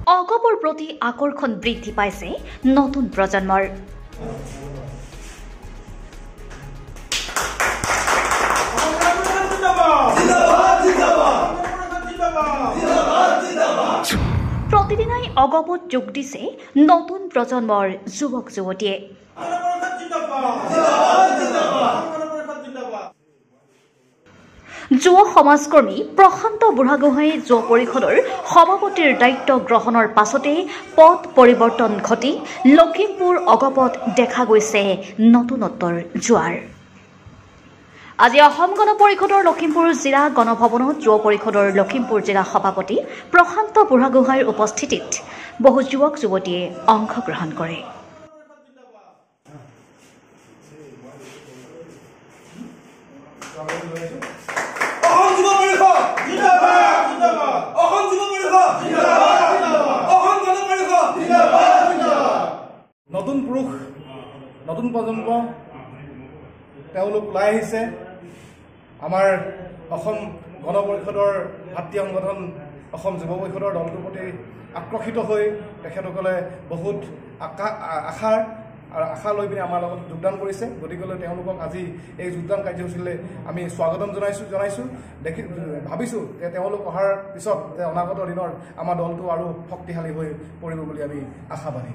অগপৰ প্ৰতি আকৰ্ষণ বৃদ্ধি পাইছে নতুন প্ৰজন্মৰ। প্ৰতিদিনাই অগপত যোগ দিছে নতুন প্ৰজন্মৰ যুৱক যুৱতীয়ে। যুৱ সমাজকৰ্মী প্ৰশান্ত বুঢ়াগোহাঁয়ে যুৱ পৰিষদৰ সভাপতিৰ দায়িত্ব গ্ৰহণৰ পাছতেই পথ পৰিৱৰ্তন ঘটি লখিমপুৰ অগপত দেখা গৈছে নতুনত্বৰ জোৱাৰ। আজি অসম গণ পৰিষদৰ লখিমপুৰ জিলা গণভৱনত যুৱ পৰিষদৰ লখিমপুৰ জিলা সভাপতি প্ৰশান্ত বুঢ়াগোহাঁইৰ উপস্থিতিত বহু যুৱক যুৱতীয়ে অংশগ্ৰহণ কৰে। নতুন পুৰুষ, নতুন প্ৰজন্ম তেওঁলোক ওলাই আহিছে। আমাৰ অসম গণ পৰিষদৰ ভাতৃ সংগঠন অসম যুৱ পৰিষদৰ দলটোৰ প্ৰতি আকৰ্ষিত হৈ তেখেতসকলে বহুত আশাৰ আৰু আশা লৈ পিনে আমাৰ লগত যোগদান কৰিছে। গতিকেলৈ তেওঁলোকক আজি এই যোগদান কাৰ্যসূচীলৈ আমি স্বাগতম জনাইছোঁ। দেখি ভাবিছোঁ যে তেওঁলোক অহাৰ পিছত যে অনাগত দিনৰ আমাৰ দলটো আৰু শক্তিশালী হৈ পৰিব বুলি আমি আশাবাদী।